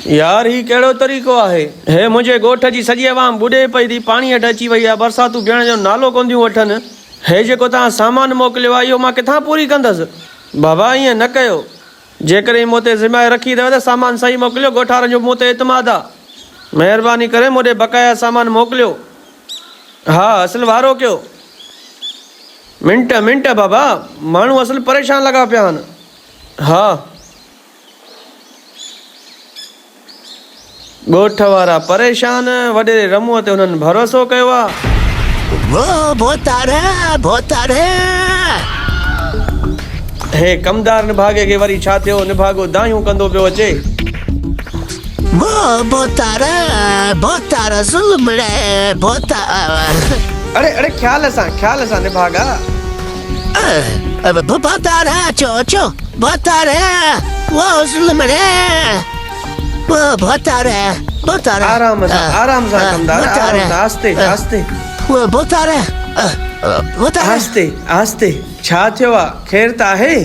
يار هي ڪهڙو طريقو آهي. هي منهنجي ڳوٺ جي سڄي عوام ٻڏي پئي ٿي، پاڻي هيٺ اچي وئي آهي، برساتون بيهڻ جو نالو ڪونه ٿيون وٺن. هي جيڪو توهان سامان موڪليو آهي اهو مان ڪٿان پوري ڪندس. بابا ائين نه ڪيو. جيڪڏهن مون تي ذميواري رکي اٿو ته سامان صحيح موڪليو، ڳوٺارن جو مون تي اعتماد آ. مهرباني ڪري مون ڏي بقايا سامان موڪليو. ها اصل وارو ڪيو. منٽ منٽ بابا، ماڻهو اصل پريشان لڳا پيا آهن. ها. ڳوٺ وارا پريشان، وڏيري رمونء تي هنن ڀروسو ڪيو آ. وو ڀوتار، ڀوتار. هي ڪمدار نڀاڳي کي وري ڇا ٿيو، نڀاڳو دانهيون ڪندو پيو اچي. وو ڀوتار، ڀوتار ظلم ڙي ڀوتار. اڙي اڙي خيال سان، خيال سان نڀاڳا. ڀوتار اچو اچو ڀوتار، وو ظلم ڙي. ڀوتار ڀوتار. آرام سان آرام سان ڪمدار آرام سان آهستي آهستي. ڀوتار ڀوتار. آهستي آهستي ڇا ٿيو آ خير ته آهي.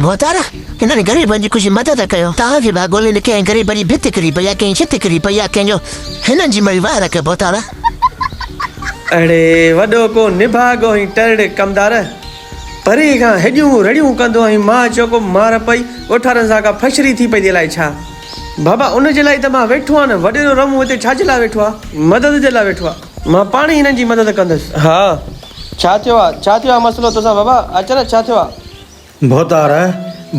ڀوتار هنن غريبن جي ڪجهه مدد ڪيو توهان کي ڀاڳولي نه ڪنهن غريب جي ڀت ڪري پئي آ ڪنهن ڇت ڪري پئي آ ڪنهن جو هنن جي مڙئي واهر ڪيو ڀوتار. اڙي وڏو ڪو نڀاڳو هين ٽرڙ ڪمدار. پري کان هيڏيون رڙيون ڪندو ۽ مان چيو ڪو مار پئي، ڳوٺارن سان ڪا ڦشري ٿي پئي ٿي الائي ڇا. بابا ان جي لاء ئي ته مان ويٺو آهيان نه، وڏيرو رمون هتي ڇا جي لاء ويٺو آ؟ مدد جي لاء ويٺو آ. مان پاڻ ئي هنن جي مدد ڪندس. ها. ڇا ٿيو آ؟ ڇا ٿيو آ مسئلو توسان بابا؟ اچ نه ڇا ٿيو آ؟ ڀوتار،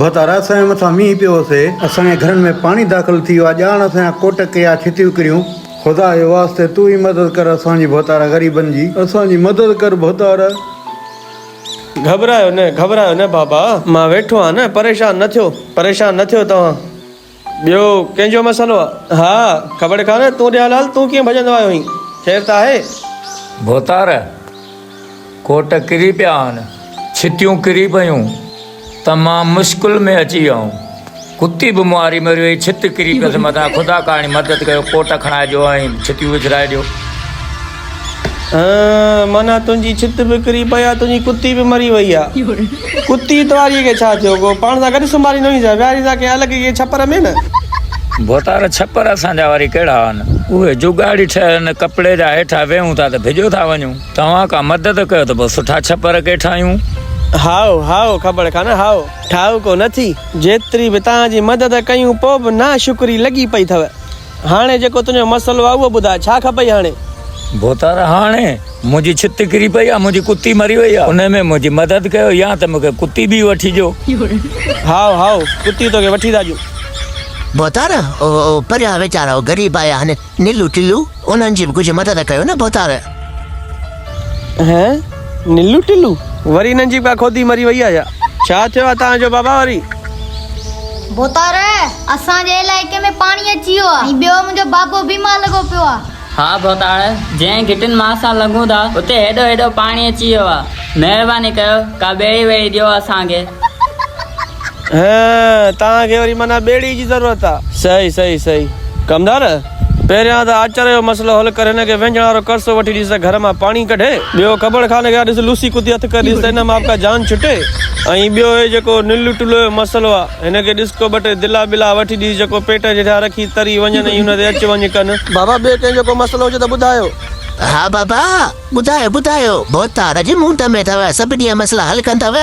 ڀوتار اسان جي مٿان مينهن پيو وسي، اسان جي گهرن ۾ پاڻي داخل ٿي ويو آ، ڄاڻ اسان جا ڪوٽ ڪريا، ڇتيون ڪريون. خدا جي واسطي تون ئي مدد ڪر اسان جي ڀوتار غريبن جي، اسان جي مدد ڪر ڀوتار. گهٻرايو نه، گهٻرايو نه بابا، مان ويٺو آهيان نه، پريشان نه ٿيو، پريشان نه ٿيو توهان. ٻيو ڪنهن جو مسئلو آ؟ ها، خبر کان نه، تون ڏيالال، تون ڪيئن ڀڄندو آيو آهين؟ خير ته آهي؟ ڀوتار، ڪوٽ ڪري پيا آهن، ڇتيون ڪري پيون، تمام مشڪل ۾ اچي ويا آهيون. ڪتي به مئاري مري وئي، ڇت ڪري پيس مٿان، خدا ڪارڻي مدد ڪيو، ڪوٽ کڻائي ڏيو ۽ ڇتيون وجهرائي ڏيو. هان، معنيٰ تنهنجي ڇت به ڪري پئي آ، تنهنجي ڪتي به مري وئي آ. ڪتي تواريء کي ڇا ٿيو؟ ڪو پاڻ سان گڏ سمهاريندو هئين ڇا؟ ويهاريندا ڪنهن الڳ ڪنهن ڇپر ۾ نه. ڀوتار ڇپر اسان جا وري ڪهڙا آهن؟ اهي جڳاڙي ٺهيل آهن، ڪپڙي جا هيٺان ويهون ٿا ته ڀڄيو ٿا وڃون. توهان ڪا مدد ڪيو ته پوء سٺا ڇپر ڪي ٺاهيون. هائو، هائو کٻڙ خان، هائو. ٺاهو ڪو نه ٿي. جيتري به توهان جي مدد ڪيون پوء به ناشڪري لڳي پئي اٿو. هاڻي جيڪو تنهنجو مسئلو آ اهو ٻڌاء، ڇا کپئي هاڻي؟ ڀوتار، هاڻي منهنجي ڇت ڪري پئي آ، منهنجي ڪتي مري وئي آ، انهي ۾ منهنجي مدد ڪيو يا ته مون کي ڪتي ٻي وٺي ڏيو. هائو هائو، ڪتي توکي وٺي ٿا ڏيون. ڀوتار، او پريان ويچارا او غريب آيا آهن، نلو ٽلو، انهن جي به ڪجهه مدد ڪيو نه ڀوتار. هين، نلو ٽلو؟ وري انهن جي به ڪا کودي مري وئي آ ڇا؟ ڇا ٿيو آ توهان جو بابا وري؟ ڀوتار، اسان جي علائقي ۾ پاڻي اچي ويو آ ۽ ٻيو منهنجو بابو بيمار لڳو پيو آ. ها ڀوتار، جنهن گهٽين مان اسان لنگهون ٿا، اتي هيڏو هيڏو پاڻي اچي ويو آ. مهرباني ڪيو، ڪا ٻيڙي ويڙي ڏيو اسان کي. هين، توهان کي وري معنيٰ ٻيڙي جي ضرورت آ. صحيح صحيح صحيح. ڪمدار، پهريان ته آچر جو مسئلو حل ڪر، هن کي وهنجڻ وارو ڪرسو وٺي ڏيس ته گهر مان پاڻي ڪڍي. ٻيو کٻڙ خان کي ڏس لوسي ڪتي هٿ ڪري ڏيس ته ان مان به ڪا جان ڇٽي. ۽ ٻيو هي جيڪو نلو ٽلو جو مسئلو آ، هن کي ڏس ڪو ٻه ٽي دلا ٻلا وٺي ڏيس جيڪو پيٽ جي هيٺان رکي تري وڃن ۽ ان تي اچ وڃ ڪن. بابا ٻيو ڪنهن جو ڪو مسئلو هجي ته ٻڌايو. ها بابا ٻڌايو ٻڌايو ڀوتار جي مونڊ ۾ اٿو سڀني جا مسئلا حل ڪندؤ.